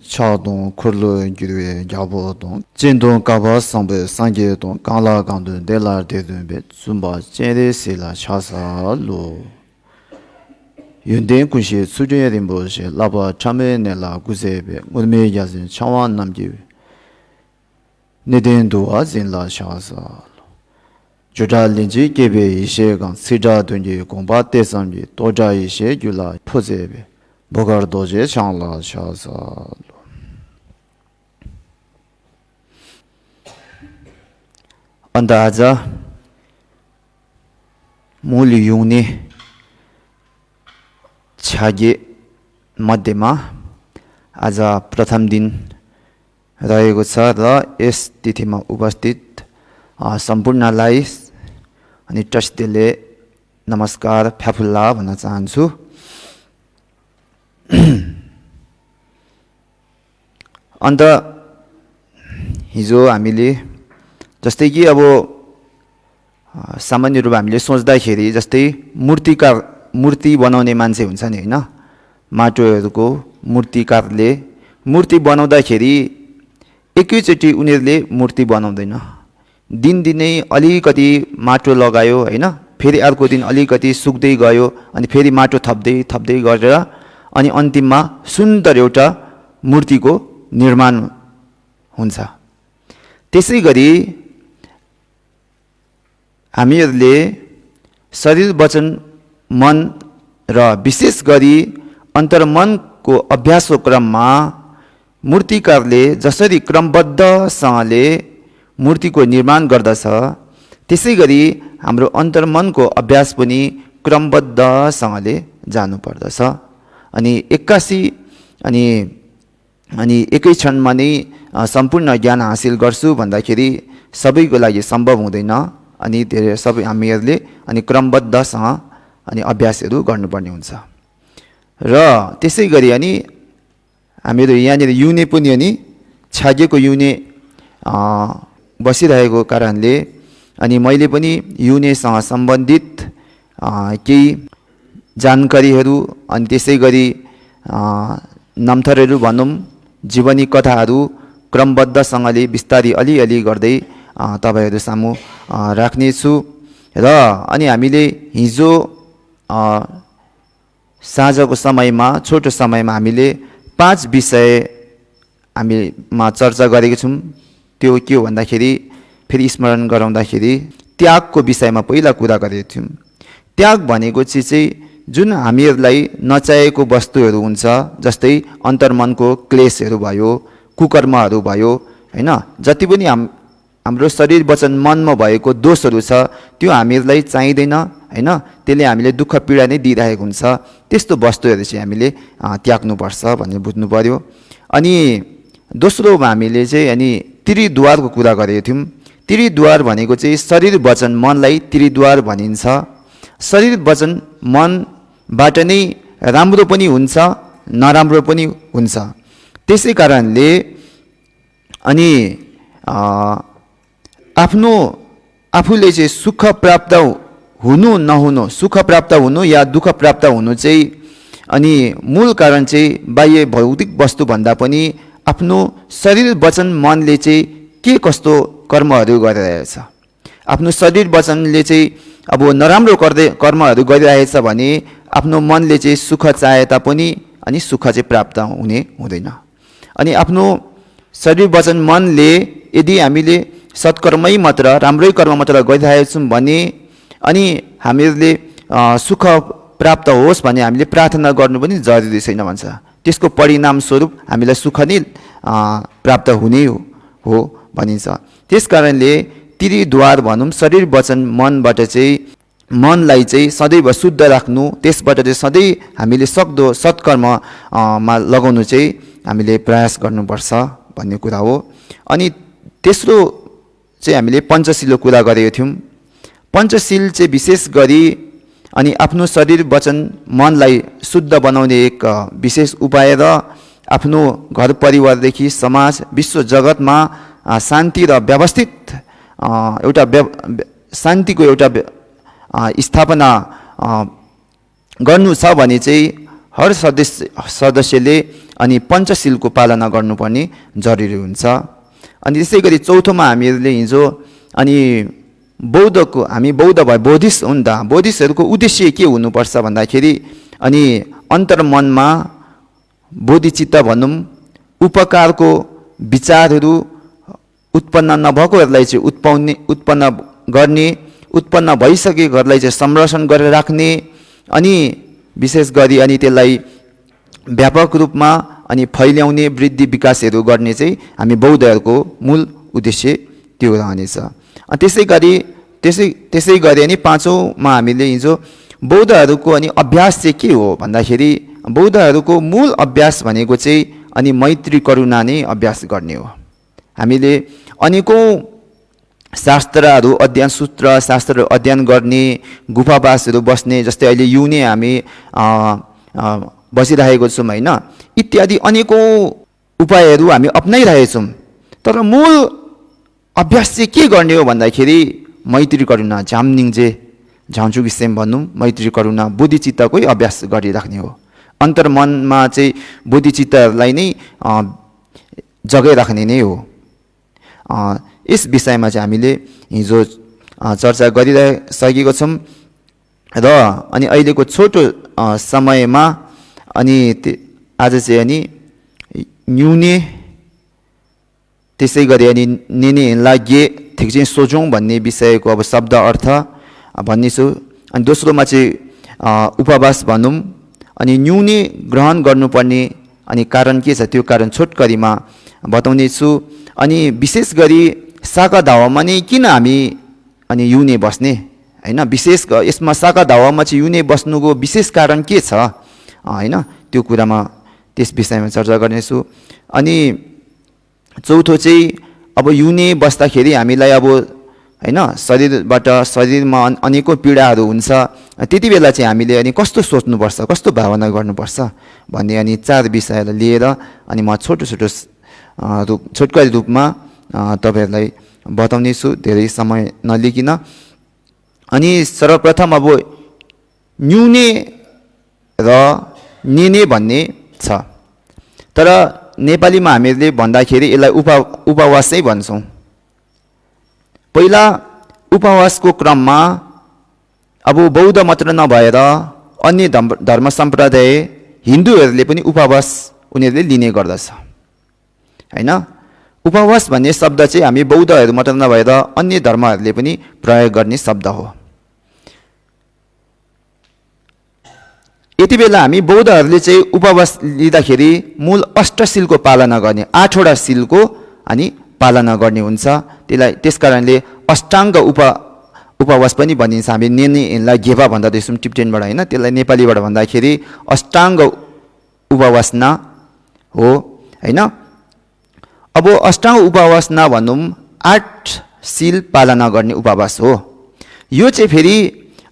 차동 콜로 기르에 야보동 진동 가바 상베 상게동 강라 강도 데라 데든베 줌바 제데실라 샤사로 윤된 군시 수준에 된 것이 라바 참에네라 구세베 무메 야진 차완 남지 네덴도 아진라 샤사 조달린지 개베 이셰강 시자든지 공바테 삼지 도자 이셰 줄라 포제베 보가르도제 창라 샤사 अंदाजा मूल युनि छागे मध्यमा आज प्रथम दिन रहेको छ र यस तिथिमा उपस्थित सम्पूर्णलाई अनि ट्रस्टीले नमस्कार फ्याफुल्ला भन्न चाहन्छु। अन्त हिजो हामीले जस्तै कि अब सामान्य रूपमा हामीले सोच्दाखेरि जस्तै मूर्ति बनाउने मान्छे हुन्छ नि हैन, माटोहरूको मूर्तिकारले मूर्ति बनाउँदाखेरि एकैचोटि उनीहरूले मूर्ति बनाउँदैन, दिनदिनै अलिकति माटो लगायो हैन, फेरि अर्को दिन अलिकति सुक्दै गयो अनि फेरि माटो थप्दै थप्दै गरेर अनि अन्तिममा सुन्दर एउटा मूर्तिको निर्माण हुन्छ। त्यसैगरी हामीहरूले शरीर वचन मन र विशेष गरी अन्तर्मनको अभ्यासको क्रममा मूर्तिकारले जसरी क्रमबद्धसँगले मूर्तिको निर्माण गर्दछ त्यसैगरी हाम्रो अन्तर्मनको अभ्यास पनि क्रमबद्धसँगले जानुपर्दछ। अनि एक्कासी अनि एकै क्षणमा नै सम्पूर्ण ज्ञान हासिल गर्छु भन्दाखेरि सबैको लागि सम्भव हुँदैन। अनि धेरै सबै हामीहरूले अनि क्रमबद्धसँग अनि अभ्यासहरू गर्नुपर्ने हुन्छ। र त्यसै गरी अनि हामीहरू यहाँनिर युने पनि अनि छागेको युने बसिरहेको कारणले अनि मैले पनि युनेसँग सम्बन्धित केही जानकारीहरू अनि त्यसै गरी नम्थरहरू भनौँ जीवनी कथाहरू क्रमबद्धसँगले बिस्तारै अलिअलि गर्दै तपाईहरु सामु राख्नेछु। र अनि हामीले हिजो साँझको समयमा छोटो समयमा हामीले 5 विषय हामीमा चर्चा गरेका छौं। त्यो के हो भन्दाखेरि फेरि स्मरण गराउँदाखेरि त्यागको विषयमा पहिला कुरा गरेका थियौं। त्याग भनेको चाहिँ जुन हामीहरूलाई नचाहेको वस्तुहरू हुन्छ, जस्तै अन्तर्मनको क्लेशहरू भयो, कुकर्महरू भयो हैन, जति पनि हाम्रो शरीर वचन मनमा भएको दोषहरू छ त्यो हामीहरूलाई चाहिँदैन हैन, त्यसले हामीले दुःख पीडा नै दिइरहेको हुन्छ। त्यस्तो वस्तुहरू चाहिँ हामीले त्याग्नु पर्छ भन्ने बुझ्नु पर्यो। अनि दोस्रोमा हामीले चाहिँ अनि त्रिद्वारको कुरा गरेका थियौं। त्रिद्वार भनेको चाहिँ शरीर वचन मनलाई त्रिद्वार भनिन्छ। शरीर वचन मनबाट नै राम्रो पनि हुन्छ नराम्रो पनि हुन्छ। त्यसै कारणले अनि आफूले चाहिँ सुख प्राप्त हुनु नहुनु, सुख प्राप्त हुनु या दुःख प्राप्त हुनु चाहिँ अनि मूल कारण चाहिँ बाह्य भौतिक वस्तु भन्दा पनि आफ्नो शरीर वचन मनले चाहिँ के कस्तो कर्महरू गरिरहेछ। आफ्नो शरीर वचनले चाहिँ अब नराम्रो कर्महरू गरिरहेछ भने आफ्नो मनले चाहिँ सुख चाहे तापनि अनि सुख चाहिँ प्राप्त हुँदैन। अनि आफ्नो शरीर वचन मनले यदि हामीले सत्कर्मै मात्र राम्रै कर्म मात्र गरिरहेछौँ भने अनि हामीहरूले सुख प्राप्त होस् भने हामीले प्रार्थना गर्नु पनि जरुरी छैन भन्छ। त्यसको परिणाम स्वरूप हामीलाई सुख नै प्राप्त हुने हो भनिन्छ। त्यसकारणले त्रिद्वार भनौँ शरीर वचन मनबाट चाहिँ मनलाई चाहिँ सदैव शुद्ध राख्नु, त्यसबाट चाहिँ सधैँ हामीले सक्दो सत्कर्ममा लगाउनु चाहिँ हामीले प्रयास गर्नुपर्छ भन्ने कुरा हो। अनि तेस्रो चाहिँ हामीले पञ्चशीलको कुरा गरेका थियौँ। पञ्चशील चाहिँ विशेष गरी अनि आफ्नो शरीर वचन मनलाई शुद्ध बनाउने एक विशेष उपाय र आफ्नो घर परिवारदेखि समाज विश्व जगतमा शान्ति र व्यवस्थित एउटा शान्तिको एउटा स्थापना गर्नु छ भने चाहिँ हर सदस्यले अनि पञ्चशीलको पालना गर्नुपर्ने जरुरी हुन्छ। अनि त्यसै गरी चौथोमा हामीहरूले हिजो अनि हामी बौद्ध भए बोधिस्ट हो नि त, बोधिस्टहरूको उद्देश्य के हुनुपर्छ भन्दाखेरि अनि अन्तर्मनमा बोधिचित्त भनौँ उपकारको विचारहरू उत्पन्न नभएकोहरूलाई चाहिँ उत्पन्न गर्ने, उत्पन्न भइसकेकोहरूलाई चाहिँ संरक्षण गरेर राख्ने अनि विशेष गरी अनि त्यसलाई व्यापक रूपमा अनि फैल्याउने वृद्धि विकासहरू गर्ने चाहिँ हामी बौद्धहरूको मूल उद्देश्य त्यो रहनेछ। त्यसै गरी अनि पाँचौँमा हामीले हिजो बौद्धहरूको अनि अभ्यास चाहिँ के हो भन्दाखेरि बौद्धहरूको मूल अभ्यास भनेको चाहिँ अनि मैत्री करुणा नै अभ्यास गर्ने हो। हामीले अनेकौँ शास्त्रहरू अध्ययन शास्त्रहरू अध्ययन गर्ने, गुफावासहरू बस्ने, जस्तै अहिले युने हामी बसिरहेको छौँ होइन, इत्यादि अनेकौँ उपायहरू हामी अपनाइरहेछौँ। तर मूल अभ्यास चाहिँ के गर्ने हो भन्दाखेरि मैत्री करुणा झामनिङजे झाउँचुक सेम भनौँ मैत्री करुणा बोधिचित्तकै अभ्यास गरिराख्ने हो। अन्तर्मनमा चाहिँ बोधिचित्तलाई नै जगाइराख्ने नै हो। यस विषयमा चाहिँ हामीले हिजो चर्चा गरिसकेको छौँ र अनि अहिलेको छोटो समयमा अनि आज चाहिँ अनि न्युने त्यसै गरी अनि नेने लागे ठिक सोचौँ भन्ने विषयको अब शब्द अर्थ भन्नेछु। अनि दोस्रोमा चाहिँ उपवास भनौँ अनि न्युने ग्रहण गर्नुपर्ने अनि कारण के छ त्यो कारण छोटकरीमा बताउने छु। अनि विशेष गरी साका धावामा नै किन हामी अनि युने बस्ने होइन, विशेष यसमा साका धावामा चाहिँ युने बस्नुको विशेष कारण के छ होइन, त्यो कुरामा त्यस विषयमा चर्चा गर्नेछु। अनि चौथो चाहिँ अब युने बस्दाखेरि हामीलाई अब होइन शरीरमा अनेकौँ पीडाहरू हुन्छ, त्यति बेला चाहिँ हामीले अनि कस्तो सोच्नुपर्छ, कस्तो भावना गर्नुपर्छ भन्ने अनि 4 विषयलाई लिएर अनि म छोटकरी रूपमा तपाईँहरूलाई बताउने छु, धेरै समय नलिकन। अनि सर्वप्रथम अब न्युने र नेने भन्ने छ, तर नेपालीमा हामीले भन्दाखेरि यसलाई उपवासै भन्छौँ। पहिला उपवासको क्रममा अब बौद्ध मात्र नभएर अन्य धर्म सम्प्रदाय हिन्दूहरूले पनि उपवास उनीहरूले लिने गर्दछ होइन। उपवास भन्ने शब्द चाहिँ हामी बौद्धहरू मात्र नभएर अन्य धर्महरूले पनि प्रयोग गर्ने शब्द हो। यति बेला हामी बौद्धहरूले चाहिँ उपवास लिँदाखेरि मूल अष्टशीलको पालना गर्ने, 8वटा शीलको अनि पालना गर्ने हुन्छ। त्यस कारणले अष्टाङ्ग उपवास पनि भनिन्छ। हामी नेनेलाई घेवा भन्दैछौँ टिप्टेनबाट होइन, त्यसलाई नेपालीबाट भन्दाखेरि अष्टाङ्ग उपवासना हो होइन। अब अष्टाङ्ग उपवासना भनौँ 8 शील पालना गर्ने उपवास हो। यो चाहिँ फेरि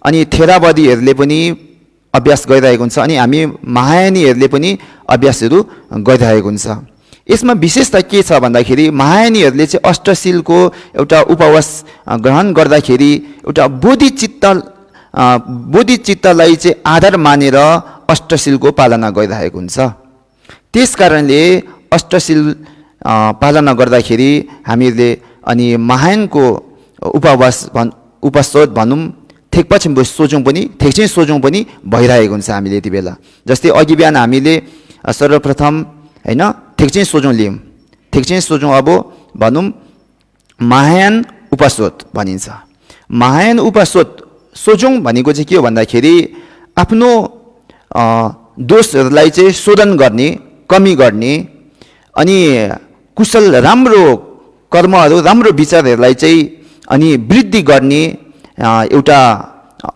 अनि थेरावादीहरूले पनि अभ्यास गरिरहेको हुन्छ अनि हामी महायानीहरूले पनि अभ्यासहरू गरिरहेको हुन्छ। यसमा विशेषता के छ भन्दाखेरि महायानीहरूले चाहिँ अष्टशीलको एउटा उपवास ग्रहण गर्दाखेरि एउटा बोधिचित्तलाई चाहिँ आधार मानेर अष्टशीलको पालना गरिरहेको हुन्छ। त्यस कारणले अष्टशील पालना गर्दाखेरि हामीले अनि महायानको उपवास भनौँ ठेकपछि सोचौँ पनि भइरहेको हुन्छ हामीले यति बेला। जस्तै अघि बिहान हामीले सर्वप्रथम होइन ठेक्चेन सोचौँ लियौँ, ठेक्चेन सोचौँ अब भनौँ महायान उपसोत भनिन्छ। महायान सोचौँ भनेको चाहिँ के हो भन्दाखेरि आफ्नो दोषहरूलाई चाहिँ शोधन गर्ने, कमी गर्ने अनि कुशल राम्रो कर्महरू राम्रो विचारहरूलाई चाहिँ अनि वृद्धि गर्ने एउटा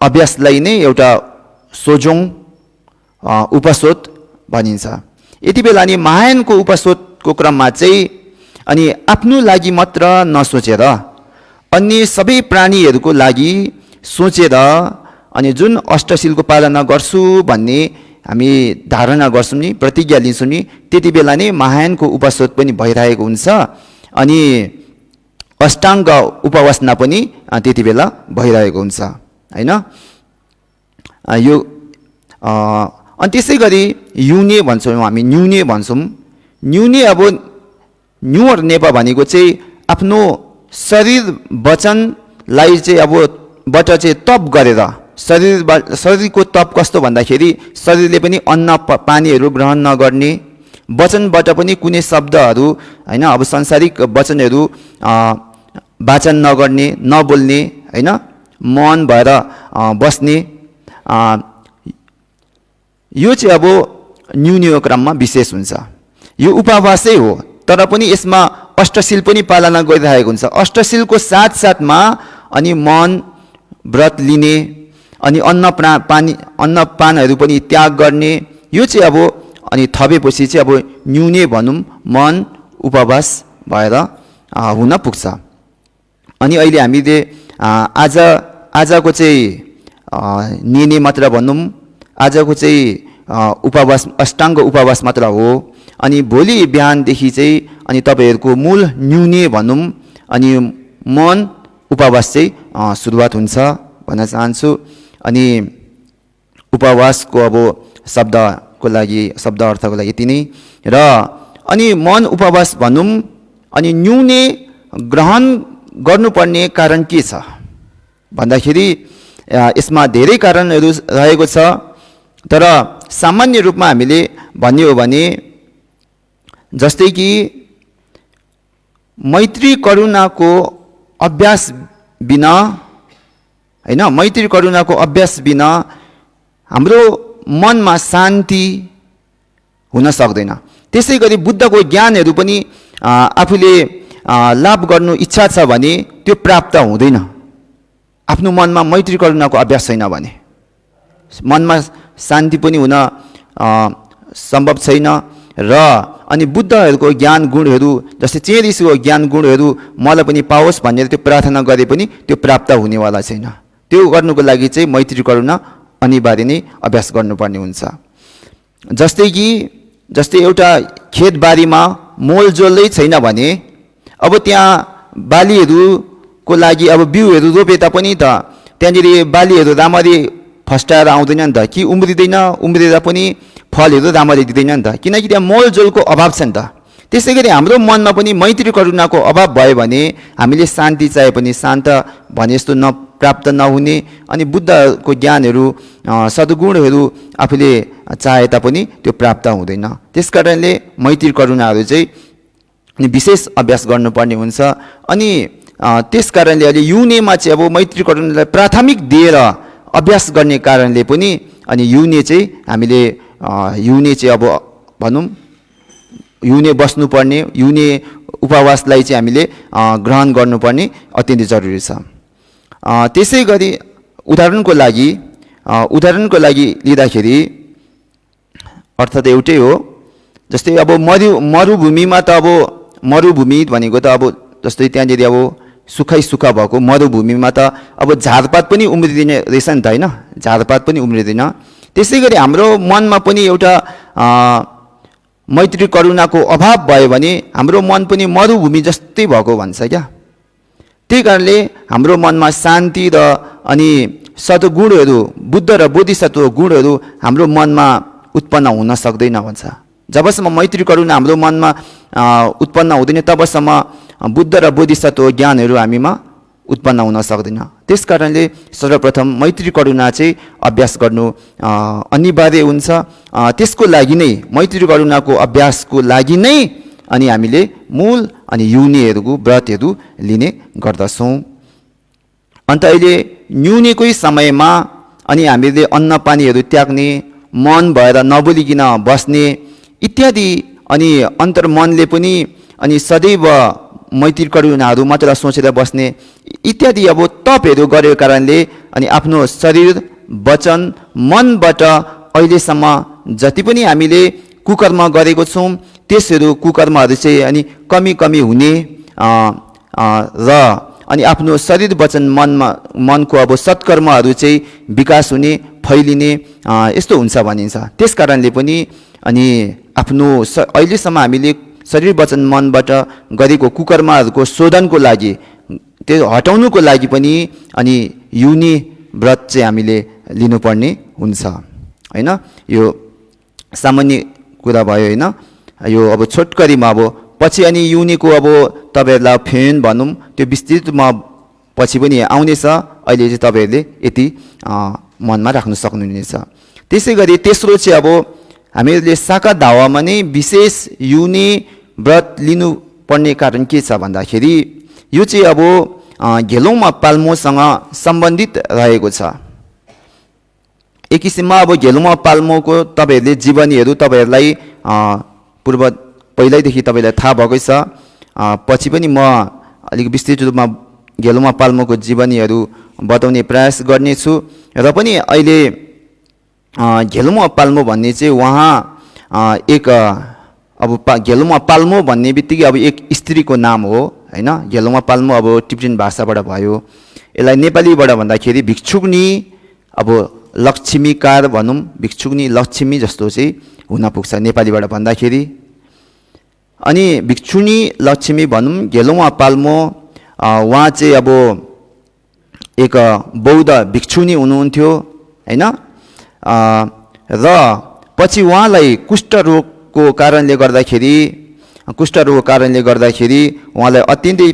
अभ्यासलाई नै एउटा सोचौँ उपसोत भनिन्छ। यति बेला अनि महायानको उपसोतको क्रममा चाहिँ अनि आफ्नो लागि मात्र नसोचेर अन्य सबै प्राणीहरूको लागि सोचेर अनि जुन अष्टशीलको पालना गर्छु भन्ने हामी धारणा गर्छौँ नि, प्रतिज्ञा लिन्छौँ नि, त्यति बेला नै महायानको उपसोत पनि भइरहेको हुन्छ अनि अष्टाङ्ग उपवासना पनि त्यति बेला भइरहेको हुन्छ होइन। यो अनि त्यसै गरी युने भन्छौँ हामी, न्युने भन्छौँ। न्युने अब न्युर नेपा भनेको चाहिँ आफ्नो शरीर वचनलाई चाहिँ अब बाट चाहिँ तप गरेर, शरीरको तप कस्तो भन्दाखेरि शरीरले पनि अन्न पानीहरू ग्रहण नगर्ने, वचनबाट पनि कुनै शब्दहरू हैन अब सांसारिक वचनहरू वाचन नगर्ने, नबोल्ने हैन, मौन भएर बस्ने, यो चाहिँ अब न्युनियो क्रममा विशेष हुन्छ। यो उपवासै हो, तर पनि यसमा अष्टशील पनि पालना गरिरहेको हुन्छ। अष्टशीलको साथसाथमा अनि मौन व्रत लिने, अनि अन्नपानहरू पनि त्याग गर्ने, यो चाहिँ अब अनि थपेपछि चाहिँ अब न्युने भनौँ, मन उपवास भएर हुन पुग्छ। अनि अहिले हामीले आजको चाहिँ निने मात्र भनौँ, आजको चाहिँ उपवास अष्टाङ्ग उपवास मात्र हो। अनि भोलि बिहानदेखि चाहिँ अनि तपाईँहरूको मूल न्युने भनौँ अनि मन उपवास चाहिँ सुरुवात हुन्छ भन्न चाहन्छु। अनि उपवासको अब शब्दको लागि, शब्द अर्थको लागि यति नै। र अनि मन उपवास भनौँ अनि न्युने ग्रहण गर्नुपर्ने कारण के छ भन्दाखेरि यसमा धेरै कारणहरू रहेको छ, तर सामान्य रूपमा हामीले भन्ने हो भने जस्तै कि मैत्री करुणाको अभ्यास बिना हैन, मैत्री करुणाको अभ्यास बिना हाम्रो मनमा शान्ति हुन सक्दैन। त्यसै गरी बुद्धको ज्ञानहरू पनि आफूले लाभ गर्नु इच्छा छ भने त्यो प्राप्त हुँदैन आफ्नो मनमा मैत्री करुणाको अभ्यास छैन भने। मनमा शान्ति पनि हुन सम्भव छैन। र अनि बुद्धहरूको ज्ञान गुणहरू जस्तै चेरिसको ज्ञान गुणहरू मलाई पनि पाओस् भनेर त्यो प्रार्थना गरे पनि त्यो प्राप्त हुनेवाला छैन। त्यो गर्नुको लागि चाहिँ मैत्री करुणा अनिवार्य नै अभ्यास गर्नुपर्ने हुन्छ। जस्तै एउटा खेतबारीमा मोलजोलै छैन भने अब त्यहाँ बालीहरूको लागि अब बिउहरू रोपे तापनि त त्यहाँनिर बालीहरू राम्ररी फस्टाएर आउँदैन नि त, कि उम्रिँदा पनि फलहरू राम्ररी दिँदैन नि त, किनकि त्यहाँ मोलजोलको अभाव छ नि त। त्यसै गरी हाम्रो मनमा पनि मैत्री करुणाको अभाव भयो भने हामीले शान्ति चाहे पनि शान्त भने जस्तो प्राप्त नहुने, अनि बुद्धको ज्ञानहरू सद्गुणहरू आफूले चाहे तापनि त्यो प्राप्त हुँदैन। त्यस कारणले मैत्री करुणाहरू चाहिँ विशेष अभ्यास गर्नुपर्ने हुन्छ। अनि त्यस कारणले अहिले युनेमा चाहिँ अब मैत्री करुणालाई प्राथमिक दिएर अभ्यास गर्ने कारणले पनि अनि युने चाहिँ हामीले युने चाहिँ अब भनौँ युने बस्नुपर्ने, युने उपवासलाई चाहिँ हामीले ग्रहण गर्नुपर्ने अत्यन्तै जरुरी छ। त्यसै गरी उदाहरणको लागि लिँदाखेरि अर्थ त एउटै हो। जस्तै अब मरुभूमिमा त अब मरुभूमि भनेको त अब जस्तै त्यहाँनिर अब सुखा भएको मरुभूमिमा त अब झारपात पनि उम्रिँदैन रहेछ नि त होइन, झारपात पनि उम्रिँदैन। त्यसै गरी हाम्रो मनमा पनि एउटा मैत्री करुणाको अभाव भयो भने हाम्रो मन पनि मरुभूमि जस्तै भएको भन्छ क्या। त्यही कारणले हाम्रो मनमा शान्ति र अनि सद्गुणहरू, बुद्ध र बोधिसत्व गुणहरू हाम्रो मनमा उत्पन्न हुन सक्दैन भन्छ। जबसम्म मैत्री करुणा हाम्रो मनमा उत्पन्न हुँदैन तबसम्म बुद्ध र बोधिसत्व ज्ञानहरू हामीमा उत्पन्न हुन सक्दैन। त्यस कारणले सर्वप्रथम मैत्री करुणा चाहिँ अभ्यास गर्नु अनिवार्य हुन्छ। त्यसको लागि नै मैत्री करुणाको अभ्यासको लागि नै अनि हामीले मूल अनि युनेहरूको व्रतहरू लिने गर्दछौँ। अन्त अहिले न्युनेकै समयमा अनि हामीले अन्न पानीहरू त्याग्ने, मन भएर नबोलिकन बस्ने इत्यादि, अनि अन्तर्मनले पनि अनि सदैव मैत्री करुणाहरू मात्र सोचेर बस्ने इत्यादि अब तपहरू गरेको कारणले अनि आफ्नो शरीर वचन मनबाट अहिलेसम्म जति पनि हामीले कुकर्म गरेको छौँ त्यसहरू कुकर्महरू चाहिँ अनि कमी हुने र अनि आफ्नो शरीर वचन मनको अब सत्कर्महरू चाहिँ विकास हुने, फैलिने यस्तो हुन्छ भनिन्छ। त्यस कारणले पनि अनि आफ्नो अहिलेसम्म हामीले शरीर वचन मनबाट गरेको कुकर्महरूको शोधनको लागि, त्यो हटाउनुको लागि पनि अनि युनि व्रत चाहिँ हामीले लिनुपर्ने हुन्छ होइन। यो सामान्य कुरा भयो हैन। यो अब छोटकरीमा अब पछि अनि युनिको अब तपाईहरुलाई फेन भनौं त्यो विस्तृतमा पछि पनि आउनेछ। अहिले चाहिँ तपाईहरुले यति मनमा राख्न सक्नुहुनेछ। त्यसैगरी तेस्रो चाहिँ अब हामीहरुले साका दावामा नै विशेष युनि व्रत लिनु पर्ने कारण के छ भन्दाखेरि यो चाहिँ अब घेलौमा पाल्मोसँग सम्बन्धित रहेको छ। एक किसिममा अब घेलौमा पाल्मोको तपाईहरुले जीवनीहरु तपाईहरुलाई पूर्व पहिल्यैदेखि तपाईलाई थाहा भएकै छ। पछि पनि म अलिक विस्तृत रूपमा घेलौमा पाल्मोको जीवनीहरु बताउने प्रयास गर्ने छु। र पनि अहिले घेलौमा पाल्मो भन्ने चाहिँ उहाँ एक अब घेलौमा पाल्मो भन्ने बित्तिकै अब एक स्त्रीको नाम हो हैन। घेलौमा पाल्मो अब टिब्रेटियन भाषाबाट भयो। यसलाई नेपालीबाट भन्दाखेरि भिक्षुकनी अब लक्ष्मीकार भनौं, भिक्षुकनी लक्ष्मी जस्तो चाहिँ हुन पुग्छ नेपालीबाट भन्दाखेरि। अनि भिक्षुनी लक्ष्मी भनौं घेलौमा पाल्मो उहाँ चाहिँ अब एक बौद्ध भिक्षुनी हुनुहुन्थ्यो हैन। र पछि उहाँलाई कुष्ठरोगको कारणले गर्दाखेरि उहाँलाई अत्यन्तै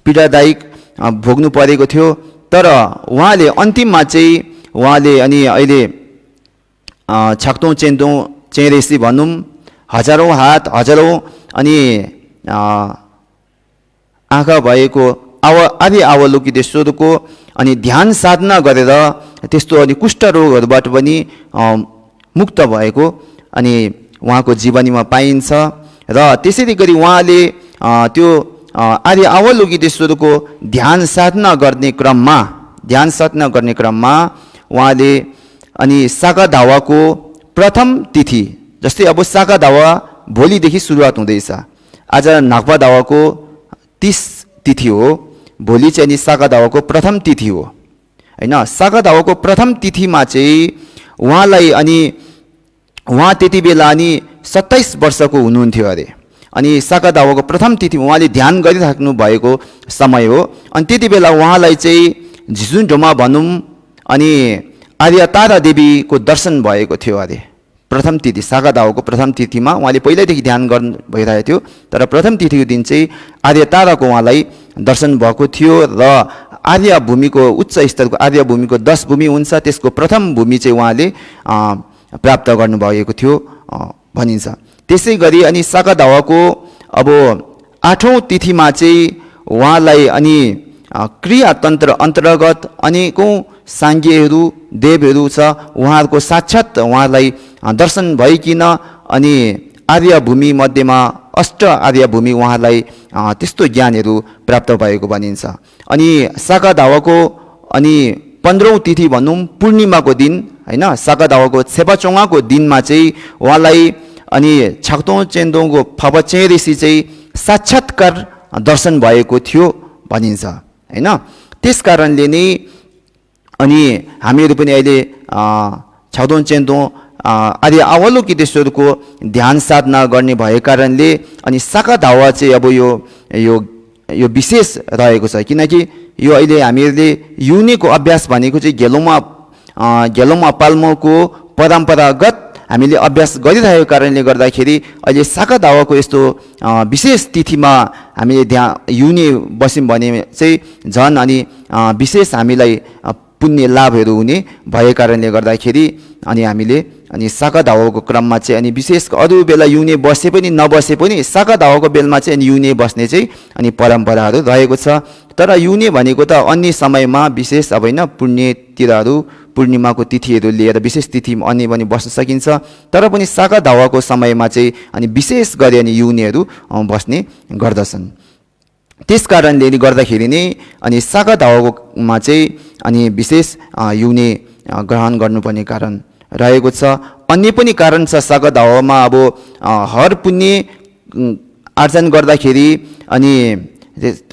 पीडादायक भोग्नु परेको थियो। तर उहाँले अन्तिममा चाहिँ उहाँले अनि अहिले छाक्तों चेन्दों चेरेसी भनौं हजारौं हात हजारौं अनि आँखा भएको आदि अवलोकितेश्वरको अनि ध्यान साधना गरेर त्यस्तो अनि कुष्ठ रोगहरुबाट पनि मुक्त भएको अनि उहाँको जीवनीमा पाइन्छ। र त्यसैले गरी उहाँले त्यो आदि अवलोकितेश्वरको ध्यान साधना गर्ने क्रममा उहाँले अनि सागा दावाको प्रथम तिथि जस्तै अब सागा दावा भोलिदेखि सुरुवात हुँदैछ। आज नागपा दावाको 30 तिथि हो। भोलि चाहिँ नि सागा दावाको प्रथम तिथि हो हैन। सागा दावाको प्रथम तिथिमा चाहिँ उहाँलाई अनि उहाँ त्यति बेला अनि 27 वर्षको हुनुहुन्थ्यो अरे। अनि सागा दावाको प्रथम तिथि उहाँले ध्यान गरिराख्नु भएको समय हो। अनि त्यति बेला उहाँलाई चाहिँ झिजुन्डोमा भनौं अनि आर्य तारा देवीको दर्शन भएको थियो अरे। प्रथम तिथि सागा दावाको प्रथम तिथिमा उहाँले पहिल्यैदेखि ध्यान गर्नु भइरहेको थियो। तर प्रथम तिथिको दिन चाहिँ आर्य ताराको उहाँलाई दर्शन भएको थियो। र आर्य भूमिको उच्च स्तरको आर्य भूमिको 10 भूमि हुन्छ, त्यसको प्रथम भूमि चाहिँ उहाँले प्राप्त गर्नु भएको थियो भनिन्छ। त्यसैगरी अनि सागा दावाको अब 8औं तिथिमा चाहिँ उहाँलाई अनि क्रियातन्त्र अन्तर्गत अनेकौं सांग्यहरू देवहरू छ, उहाँहरूको साक्षात उहाँलाई दर्शन भइकिन अनि आर्य भूमि मध्येमा अष्ट आर्य भूमि उहाँलाई त्यस्तो ज्ञानहरू प्राप्त भएको भनिन्छ। अनि सागा दावाको अनि 15औं तिथि भनौं पूर्णिमाको दिन हैन। सागा दावाको छेपाचोङाको दिनमा चाहिँ उहाँलाई अनि छाक्तों चेन्दोंको फबचे ऋषि चाहिँ साक्षात्कार दर्शन भएको थियो भनिन्छ हैन। त्यसकारणले नै अनि हामीहरु पनि अहिले छाक्तों चेन्दों आदि अवलोकितेश्वरको ध्यान साधना गर्ने भएको कारणले अनि सागा दावा चाहिँ अब यो विशेष रहेको छ। किनकि यो अहिले हामीहरुले युनिको अभ्यास भनेको चाहिँ घेलौमा पाल्मोको परम्परागत हामीले अभ्यास गरिरहेको कारणले गर्दाखेरि अहिले सागा दावाको यस्तो विशेष तिथिमा हामीले युनि बस्यौं भने चाहिँ झन् अनि विशेष हामीलाई पुण्य लाभहरू हुने भएको कारणले गर्दाखेरि अनि हामीले अनि सागा दावाको क्रममा चाहिँ अनि विशेष अरु बेला युने बसे पनि नबसे पनि सागा दावाको बेलमा चाहिँ अनि युने बस्ने चाहिँ अनि परम्पराहरू रहेको छ। तर युने भनेको त अन्य समयमा विशेष अब हैन पुण्यतिरहरू पूर्णिमाको तिथिहरू लिएर विशेष तिथि अन्य पनि बस्न सकिन्छ। तर पनि सागा दावाको समयमा चाहिँ अनि विशेष गरी अनि युनेहरू बस्ने गर्दछन्। त्यसकारणले गर्दाखेरि नै अनि सागा दावाकोमा चाहिँ अनि विशेष युने ग्रहण गर्नुपर्ने कारण रहेको छ। अन्य पनि कारण छ सागा दावामा अब हर पुण्य आर्जन गर्दाखेरि अनि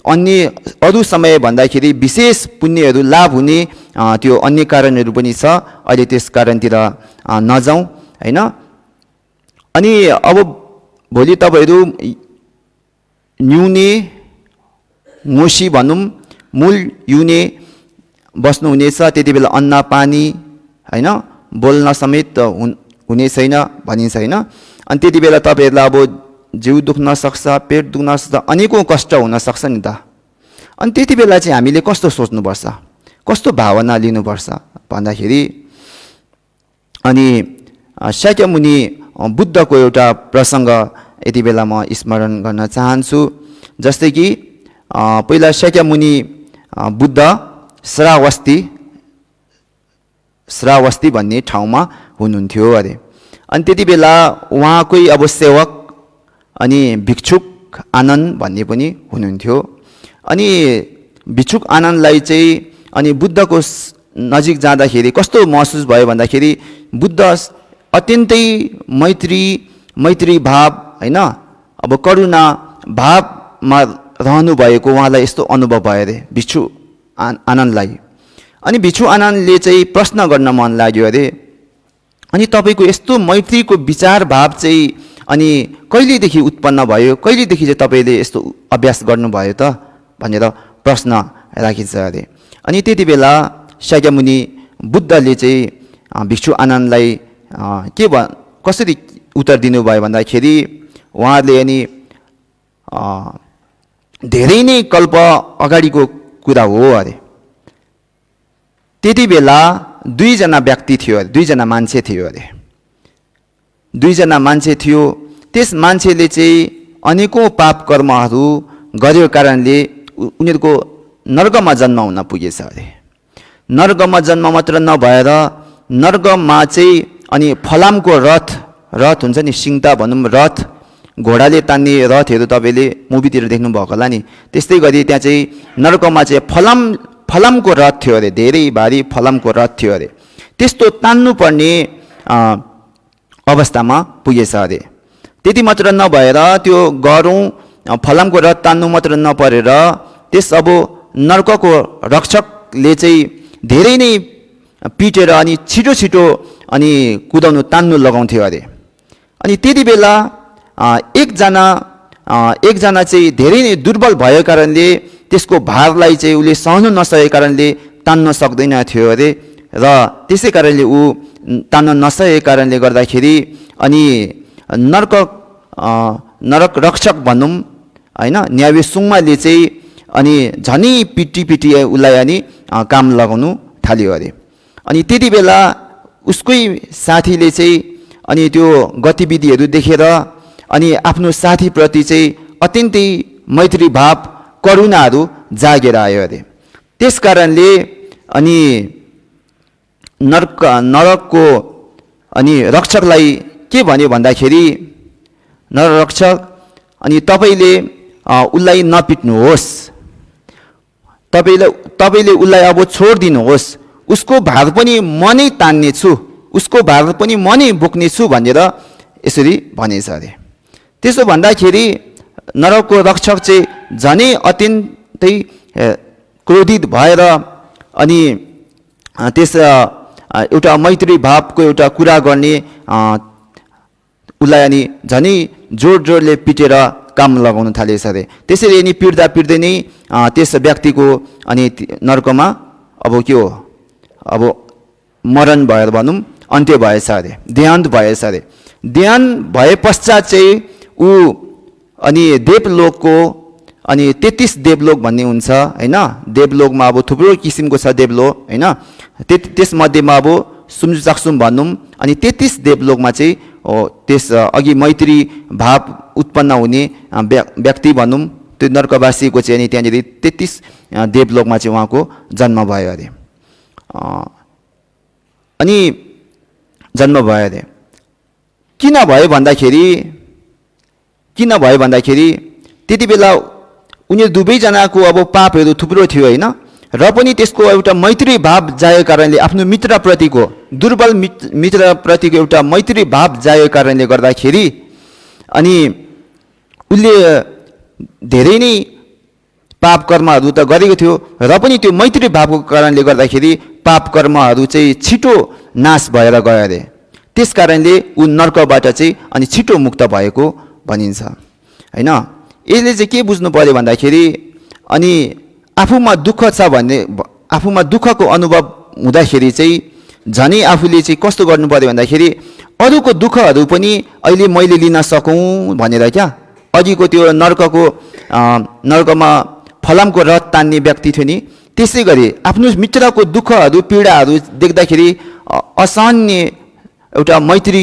अन्य अरु समय भन्दाखेरि विशेष पुण्यहरू लाभ हुने त्यो अन्य कारणहरू पनि छ। अहिले त्यस कारणतिर नजाउँ हैन। अनि अब भोलि तपाईहरु न्युने मोसी भनौं मूल युने बस्नु हुनेछ। त्यति बेला अन्न पानी हैन बोल्न समेत हुने छैन भनिन्छ हैन। अनि त्यति बेला तपाईहरुलाई अब जिउ दुख्न सक्छ, पेट दुख्न सक्छ, अनेकौं कष्ट हुन सक्छ नि त। अनि त्यति बेला चाहिँ हामीले कस्तो सोच्नुपर्छ, कस्तो भावना लिनुपर्छ भन्दाखेरि अनि शाक्यमुनि बुद्धको एउटा प्रसंग यति बेला म स्मरण गर्न चाहन्छु। जस्तै कि पहिला शाक्यमुनि बुद्ध श्रावस्ती भन्ने ठाउँमा हुनुहुन्थ्यो अरे। अनि त्यति बेला उहाँकै अब सेवक अनि भिक्षुक आनन्द भन्ने पनि हुनुहुन्थ्यो। अनि भिक्षुक आनन्दलाई चाहिँ अनि बुद्धको नजिक जाँदाखेरि कस्तो महसुस भयो भन्दाखेरि बुद्ध अत्यन्तै मैत्री भाव हैन, अब करुणा भावमा रहनु भएको उहाँलाई यस्तो अनुभव भयो अरे भिक्षु आनन्दलाई। अनि भिक्षु आनन्दले चाहिँ प्रश्न गर्न मन लाग्यो अरे, अनि तपाईको यस्तो मैत्रीको विचार भाव चाहिँ अनि कहिलेदेखि उत्पन्न भयो, कहिलेदेखि चाहिँ तपाईले यस्तो अभ्यास गर्नुभयो त भनेर प्रश्न राखिन्छ अरे। अनि त्यति बेला शाक्यमुनि बुद्धले चाहिँ भिक्षु आनन्दलाई कसरी उत्तर दिनुभयो भन्दाखेरि उहाँले अनि धेरै नै कल्प अगाडिको कुरा हो अरे। त्यति बेला दुईजना व्यक्ति थियो अरे, दुईजना मान्छे थियो अरे। दुईजना मान्छे थियो, त्यस मान्छेले चाहिँ अनेकौं पाप कर्महरू गरेको कारणले उनीहरुको नरकमा जन्म हुन पुगेछ अरे। नरकमा जन्म मात्र नभएर नरकमा चाहिँ अनि फलामको रथ हुन्छ नि, सिंहता भनौं रथ, घोडाले तान्ने रथहरू तपाईले मुभीतिर देख्नु भएको होला नि। त्यस्तै गरी त्यहाँ चाहिँ नरकमा चाहिँ फलामको रथ थियो अरे, धेरै भारी फलामको रथ थियो अरे। त्यस्तो तान्नु पर्ने अवस्थामा पुगेछ अरे। त्यति मात्र नभएर त्यो गरौँ फलामको रथ तान्नु मात्र नपरेर त्यस अब नरकको रक्षकले चाहिँ धेरै नै पिटेर अनि छिटो अनि कुदाउनु तान्नु लगाउँथ्यो अरे। अनि त्यति बेला एकजना चाहिँ धेरै नै दुर्बल भएको कारणले त्यसको भारलाई चाहिँ उले सहन नसकेको कारणले तान्न सक्दैन थियो अरे। र त्यसै कारणले ऊ तान्न नसकेको कारणले गर्दाखेरि अनि नरक रक्षक भनौं हैन, न्याय सुङमाले चाहिँ अनि झनै पिटी उलाई अनि काम लगाउनु थाल्यो अरे। अनि त्यति बेला उसकै साथीले चाहिँ अनि त्यो गतिविधिहरू देखेर अनि आफ्नो साथीप्रति चाहिँ अत्यन्तै मैत्री भाव करुणाहरू जागेर आयो अरे। त्यसकारणले अनि नरकको अनि रक्षकलाई के भन्यो भन्दाखेरि नररक्षक अनि तपाईले उलाई नपिट्नुहोस्, तपाईले उलाई अब छोड्दिनुहोस्, उसको भार पनि म नै तान्ने छु, उसको भार पनि म नै बोक्ने छु भनेर यसरी भनेछ अरे। त्यसो भन्दाखेरि नरकको रक्षक चाहिँ झनै अत्यन्तै क्रोधित भएर अनि त्यस एउटा मैत्री भावको एउटा कुरा गर्ने उलाई अनि झनै जोरले पिटेर काम लगाउन थालेछ अरे। त्यसरी अनि पिट्दै नै त्यस व्यक्तिको अनि नरकमा अब के हो, अब मरण भएर भनौं अन्त्य भएछ अरे, देहान्त भएछ अरे। देहान्त भए पश्चात चाहिँ ऊ अनि देवलोकको अनि 33 देवलोक भन्ने हुन्छ हैन। देवलोकमा अब थुप्रो किसिमको छ देवलोक हैन। त्यस मध्येमा अब सुम्जुचाक्सुम भनौं अनि 33 देवलोकमा चाहिँ त्यस अघि मैत्री भाव उत्पन्न हुने व्यक्ति भनौं त्यो नरकवासीको चाहिँ अनि त्यहाँनिर 33 देवलोकमा चाहिँ उहाँको जन्म भयो अरे। अनि जन्म भयो अरे। किन भयो भन्दाखेरि त्यति बेला उनीहरु दुवैजनाको अब पापहरू थुप्रो थियो हैन, र पनि त्यसको एउटा मैत्री भाव जागेको कारणले आफ्नो मित्रप्रतिको दुर्बल मित्रप्रतिको एउटा मैत्री भाव जागेको कारणले गर्दाखेरि अनि उले धेरै नै पाप कर्महरू त गरेको थियो, र पनि त्यो मैत्री भावको कारणले गर्दाखेरि पाप कर्महरू चाहिँ छिटो नाश भएर गयो अरे। त्यसकारणले ऊ नरकबाट चाहिँ अनि छिटो मुक्त भएको भनिन्छ हैन। यसले चाहिँ के बुझ्नु पर्यो भन्दाखेरि अनि आफूमा दुःख छ भन्ने, आफूमा दुःखको अनुभव हुँदाखेरि चाहिँ झनै आफूले चाहिँ कस्तो गर्नु पर्यो भन्दाखेरि अरूको दुःखहरू पनि अहिले मैले लिन सकौँ भनेर क्या अघिको त्यो नर्कमा फलामको रथ तान्ने व्यक्ति थियो नि त्यसै गरी आफ्नो मित्रको दुःखहरू पीडाहरू देख्दाखेरि असान्य एउटा मैत्री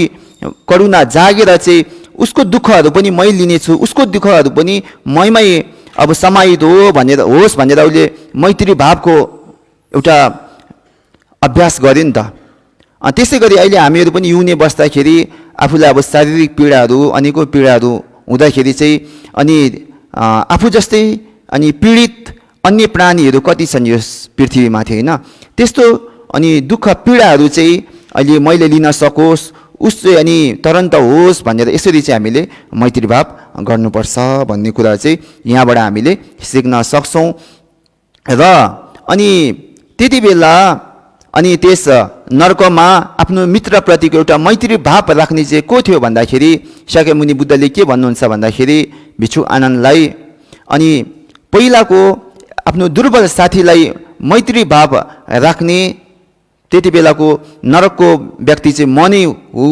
करुणा जागेर चाहिँ उसको दुःखहरू पनि मै लिनेछु उसको दुःखहरू पनि मैमै अब समाहित होस् भनेर उसले मैत्री भावको एउटा अभ्यास गर्यो नि त त्यसै गरी अहिले हामीहरू पनि युने बस्दाखेरि आफूलाई अब शारीरिक पीडाहरू अनेकौँ पीडाहरू हुँदाखेरि चाहिँ अनि आफू जस्तै अनि पीडित अन्य प्राणीहरू कति छन् यस पृथ्वीमाथि होइन त्यस्तो अनि दुःख पीडाहरू चाहिँ अहिले मैले लिन सकोस् उस चाहिँ अनि तुरन्त होस् भनेर यसरी चाहिँ हामीले मैत्री भाव गर्नुपर्छ भन्ने कुरा चाहिँ यहाँबाट हामीले सिक्न सक्छौँ र अनि त्यति बेला अनि त्यस नर्कमा आफ्नो मित्रप्रतिको एउटा मैत्री भाव राख्ने चाहिँ को थियो भन्दाखेरि शाक्यमुनि बुद्धले के भन्नुहुन्छ भन्दाखेरि भिक्षु आनन्दलाई अनि पहिलाको आफ्नो दुर्बल साथीलाई मैत्री भाव राख्ने त्यति बेलाको नरकको व्यक्ति चाहिँ म नै हो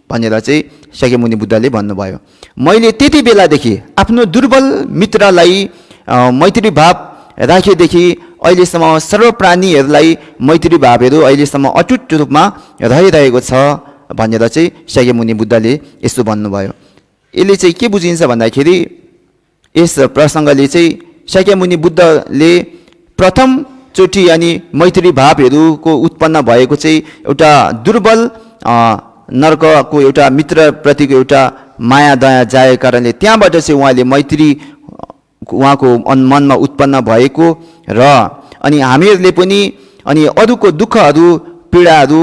भनेर चाहिँ शाक्यमुनि बुद्धले भन्नुभयो मैले त्यति बेलादेखि आफ्नो दुर्बल मित्रलाई मैत्री भाव राखेदेखि अहिलेसम्म सर्व प्राणीहरूलाई मैत्री भावहरू अहिलेसम्म अटुट रूपमा रहिरहेको छ भनेर चाहिँ शाक्यमुनि बुद्धले यसो भन्नुभयो यसले चाहिँ के बुझिन्छ भन्दाखेरि यस प्रसङ्गले चाहिँ शाक्यमुनि बुद्धले प्रथमचोटि अनि मैत्री भावहरूको उत्पन्न भएको चाहिँ एउटा दुर्बल नर्कको एउटा मित्रप्रतिको एउटा माया दया जाएको कारणले त्यहाँबाट चाहिँ उहाँले मैत्री उहाँको मनमा उत्पन्न भएको र अनि हामीहरूले पनि अनि अरूको दुःखहरू पीडाहरू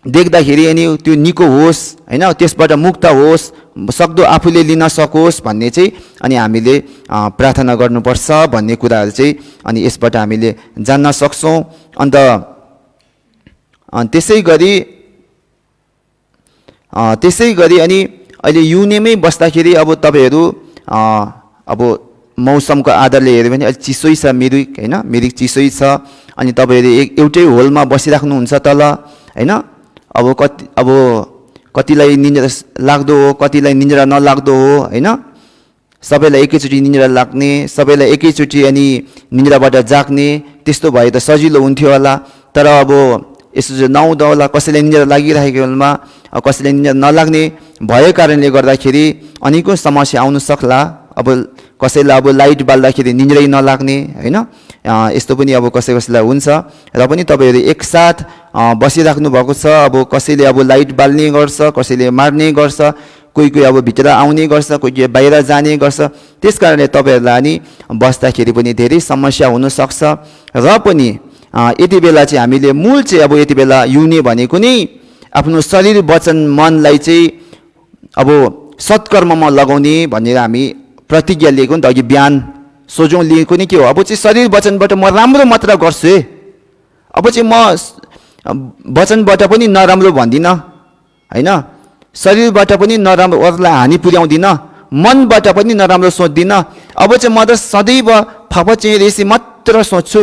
देख्दाखेरि अनि त्यो निको होस् हैन त्यसबाट मुक्त होस् सक्दो आफूले लिन सकोस् भन्ने चाहिँ अनि हामीले प्रार्थना गर्नुपर्छ भन्ने कुराहरू चाहिँ अनि यसबाट हामीले जान्न सक्छौँ अन्त त्यसै गरी अनि अहिले युनेमै बस्दाखेरि अब तपाईहरू अब मौसमको आधारले हेऱ्यो भने अलिक चिसै छ मिरिक चिसै छ अनि तपाईहरू एउटै होलमा बसिराख्नुहुन्छ तल हैन अब कतिलाई निन्द्रा लाग्दो हो कतिलाई निन्द्रा नलाग्दो हो हैन सबैलाई एकैचोटि निन्द्रा लाग्ने सबैलाई एकैचोटि अनि निन्द्राबाट जाग्ने त्यस्तो भए त सजिलो हुन्थ्यो होला तर अब यसो चाहिँ नहुँदा होला कसैलाई निन्द्रा लागिरहेको बेलामा कसैलाई निन्द्रा नलाग्ने भएको कारणले गर्दाखेरि अनेकौँ समस्या आउन सक्ला अब कसैलाई अब लाइट बाल्दाखेरि निन्द्रै नलाग्ने हैन यस्तो पनि अब कसैलाई हुन्छ र पनि तपाईहरु एकसाथ बसिराख्नु भएको छ अब कसैले अब लाइट बाल्ने गर्छ कसैले मार्ने गर्छ कोही अब भित्र आउने गर्छ कोही बाहिर जाने गर्छ त्यसकारणले तपाईहरुलाई नि बस्दाखेरि पनि धेरै समस्या हुन सक्छ र पनि यति बेला चाहिँ हामीले मूल चाहिँ अब यति बेला युने भनेको नि आफ्नो शरीर वचन मनलाई चाहिँ अब सत्कर्ममा लगाउने भनेर हामी प्रतिज्ञा लिएको नि त अघि बिहान सोझौँ लिएको नि के हो अब चाहिँ शरीर वचनबाट म राम्रो मात्र गर्छु है अब चाहिँ म वचनबाट पनि नराम्रो भन्दिनँ हैन शरीरबाट पनि नराम्रो अरूलाई हानि पुर्याउँदिनँ मनबाट पनि नराम्रो सोच्दिनँ अब चाहिँ म त सदैव फपचेरेसी मात्र सोच्छु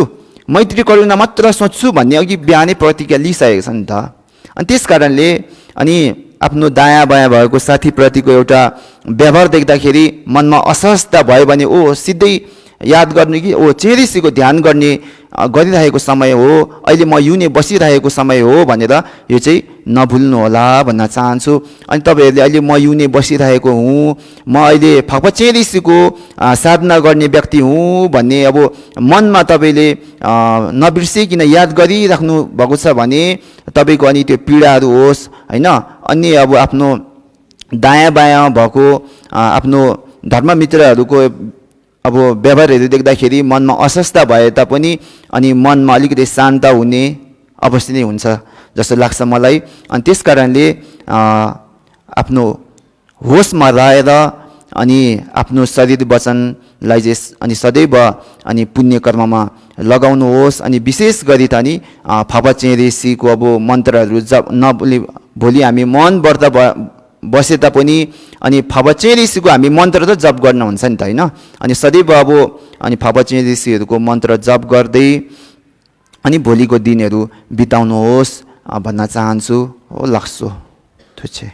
मैत्री करुणा मात्र सोच्छु भन्ने अघि बिहानै प्रतिज्ञा लिइसकेको छ नि त अनि त्यस कारणले अनि आफ्नो दायाँ बायाँ भएको साथीप्रतिको एउटा व्यवहार देख्दाखेरि मनमा असहजता भयो भने ओ सिधै याद गर्नु कि ओ चेरिसीको ध्यान गरिरहेको समय हो अहिले म युने बसिरहेको समय हो भनेर यो चाहिँ नभुल्नु होला भन्न चाहन्छु अनि तपाईहरुले अहिले म युने बसिरहेको हुँ म अहिले फपचेरिसीको साधना गर्ने व्यक्ति हुँ भन्ने अब मनमा तपाईले नबिर्सिकिन याद गरिराख्नु भएको छ भने तपाईको अनि त्यो पीडाहरू होस् हैन अन्य अब आफ्नो दायाँ बायाँ भएको आफ्नो धर्ममित्रहरूको अब व्यवहारहरू देख्दाखेरि मनमा अस्वस्थ भए तापनि अनि मनमा अलिकति शान्त हुने अवस्था नै हुन्छ जस्तो लाग्छ मलाई अनि त्यसकारणले आफ्नो होसमा रहेर अनि आफ्नो शरीर वचनलाई चाहिँ अनि सदैव अनि पुण्य कर्ममा लगाउनुहोस् अनि विशेष गरी त नि फपचेरेसीको अब मन्त्रहरू जप भोलि हामी मन व्रत बसे तापनि अनि फपचेरेसीको हामी मन्त्र त जप गर्न हुन्छ नि त हैन अनि सदैव अब अनि फपचेरेसीहरूको मन्त्र जप गर्दै अनि भोलिको दिनहरू बिताउनुहोस् भन्न चाहन्छु हो लाग्छु। त्यो चाहिँ